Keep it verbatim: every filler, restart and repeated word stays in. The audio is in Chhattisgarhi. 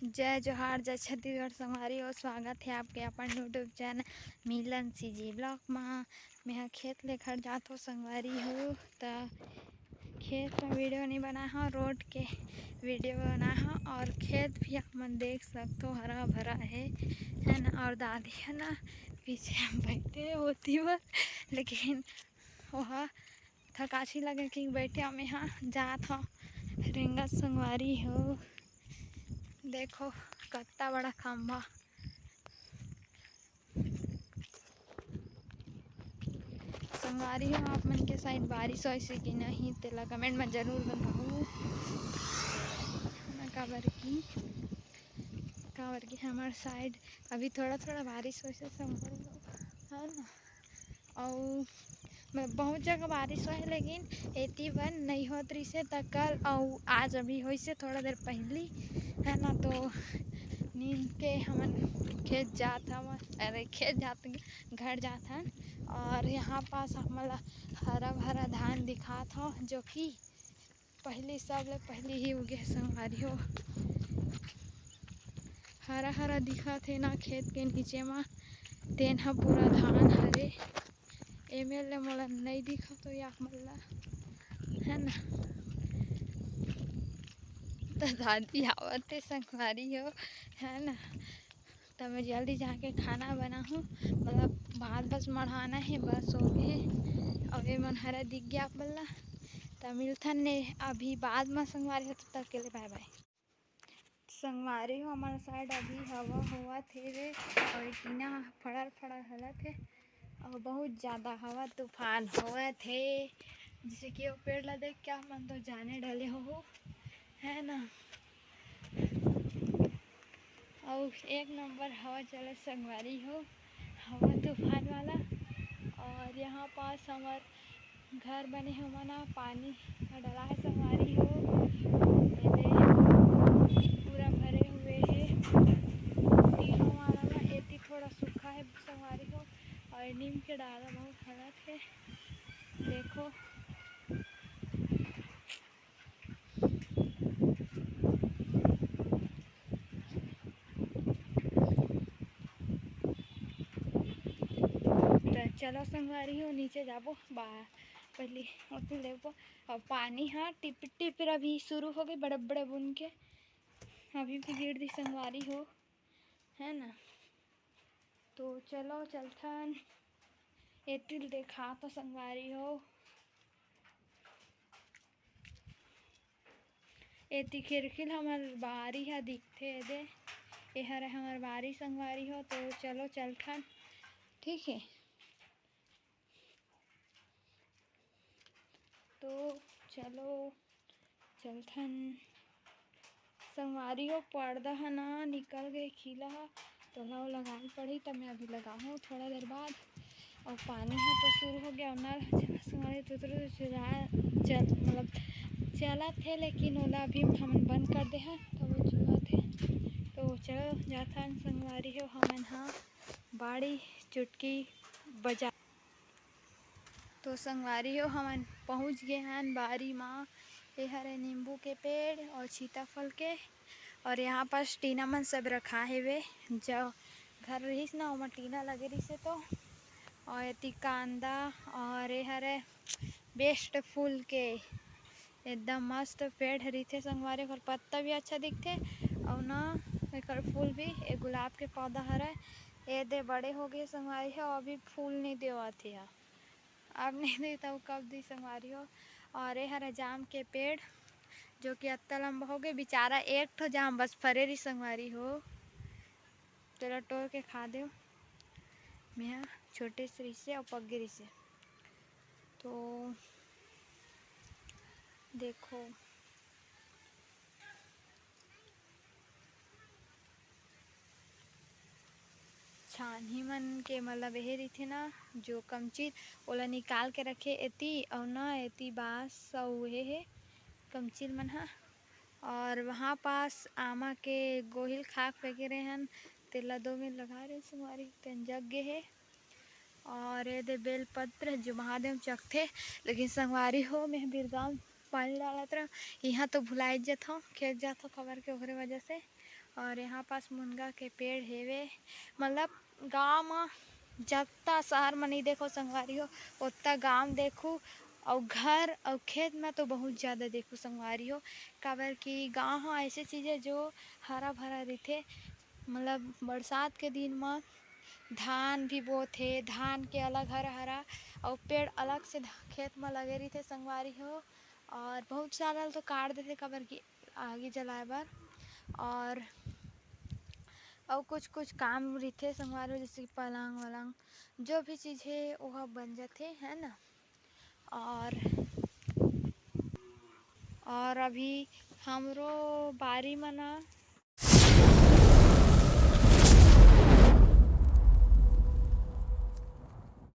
जय जोहार, जय छत्तीसगढ़ संगवारी हो, स्वागत हे आपके अपन YouTube चैनल मिलन सीजी ब्लॉग मा। मेंहा खेत ले घर जात हो संगवारी हो, त खेत का वीडियो नहीं बनाए हो, रोड के वीडियो बनाए हो। और खेत भी आप मन देख सकत हो, हरा भरा हे, है ना। और दादी है ना पीछे हम बैठे होती बर, लेकिन वह थकासी लगे कि बैठे, मेंहा जात हो रेंगत संगवारी हो। देखो कत्ता बड़ा खंभा। संगवारी हो, आप मन के साइड बारिश होइस कि नहीं, तेला कमेंट में जरूर बताहू ना, काबर कि काबर कि हमर साइड अभी थोड़ा थोड़ा बारिश होइस संगवारी हो, है ना। अउ मैं बहुत जगह बारिश होए, लेकिन एती बर नहीं होत रहिसे, त कल अउ आज अभी होइसे थोड़ा देर पहली, है ना। तो नींद के हमन खेत जात हवन, अरे खेत जात, घर जात हन। और यहाँ पास हमन ला हरा भरा धान दिखात हो, जो कि पहली, सबले पहली ही उगे हे संगवारी हो। हरा हरा दिखत हे ना खेत के नीचे मा, तेन ह पूरा धान हरे। एमे ले मोला नई दिखत हो या मोला, है ना। त दादी आवत हे संगवारी हो, है ना। त मैं जल्दी जाके खाना बनाहूँ, मतलब भात बस मढ़ाना हे, बस हो गे। अउ ये मन हरा दिख गया आप मन ला। त मिलथन ने अभी बाद मा संगवारी हो, तब तक के लिए बाय बाय। संगवारी हो, हमर साइड अभी हवा होवत हे रे, अउ ये टीना ह फड़र फड़र हलत हे, अउ बहुत ज्यादा हवा तूफान होवत हे। जैसे कि वो पेड़ ला देख के आप मन तो जाने डले हो, है ना। अउ एक नंबर हवा चलत संगवारी हो, हवा तूफान वाला। और यहाँ पास हमर घर बने हे, ओमा ना पानी ह डला हे संगवारी हो, एदे पूरा भरे हुए हे। तीनों वाला ना एती थोड़ा सूखा हे संगवारी हो, और नीम के डाला बहुत हलत हे। देखो, त चलो संगवारी हो, नीचे जाबो, बा-, पहली ओतु लेबो। अब पानी ह टिप टिप अभी शुरू हो गई, बड़े बड़े बुन के अभी भी गिर दी संगवारी हो, है ना। तो चलो चलथन, एतिल देखा तो संगवारी हो। एती खिड़की ल हमर बारी ह दिखथे, एदे एहर हमर बारी संगवारी हो। तो चलो चलथन, ठीक है। तो चलो चलथन संगवारी हो। पर्दा ह ना निकल गए, खीला ह, तो ओला लगाए पड़ही, त मैं अभी लगाहूँ थोड़ा देर बाद। और पानी ह तो शुरू हो गया, नल ह चला संगवारी, तो तुरंत चला, चल, मतलब चलत हे, लेकिन ओला अभी हमन बंद कर दे हन, तो वो चुहत हे। तो चलो जाथन संगवारी हो, हमन ह बाड़ी चुटकी बजा। तो संगवारी हो, हमन पहुँच गए हन बारी मा। ये हरे नींबू के पेड़ और सीताफल के, और यहाँ पास टीना मन सब रखा हेवे। जो घर रहिस ना, ओमा टीना लगे रहिस हे तो, और एती कांदा, और ये हरे बेस्ट फूल के एकदम मस्त पेड़ ह रहिथे संगवारी, ओकर पत्ता भी अच्छा दिखथे। और ना एकर फूल भी, एक गुलाब के पौधा हरे, ये दे बड़े हो गए संगवारी हो, अभी फूल नहीं देवत हे। अब नहीं दे तो कब दी संगवारी हो। और ये हरे जाम के पेड़, जो कि अत्ता लंबा हो गए, बेचारा एक ठो जाम बस फरे रही संगवारी हो, तेला टोर के खा देव। मेहा छोटे से रिसे और पक गे रिसे। तो देखो, छानही मन के मतलब एहे रहिथे ना, जो कमचील, ओला निकाल के रखे एती, अउ ना एती बांस अउ एहे हे कमचील मन ह। और वहाँ पास आमा के गोहिल खाक फेंके रहे हन, तेला दो मिनट लगा रहे संगवारी, तेन जग गे हे। और ये दे बेलपत्र जो महादेव चघथे, लेकिन संगवारी हो, मैं बिरगांव पानी डालत रह, यहाँ तो भुलाए जथों, खेत जाथों खबर के, ओकरे वजह से। और यहाँ पास मुनगा के पेड़ हेवे। मतलब गाँव म जत्ता शहर म नहीं देखो संगवारी हो, ओत्ता गाँव देखू। अउ घर अउ खेत म तो बहुत ज़्यादा देखू संगवारी हो, काबर कि गाँव ह ऐसे चीज़ है जो हरा भरा रहिथे। मतलब बरसात के दिन म धान भी बोथे, धान के अलग हरा हरा अउ पेड़ अलग से ध-, खेत म लगे रहिथे संगवारी हो। और बहुत सारा ल तो काट देथे काबर कि आगी जलाए बर। और अउ कुछ कुछ काम रहिथे संगवारी हो, जैसे कि पलंग वलंग जो भी चीज़ हे ओहा बन जाथे, है ना। और और अभी हमरो बारी म ना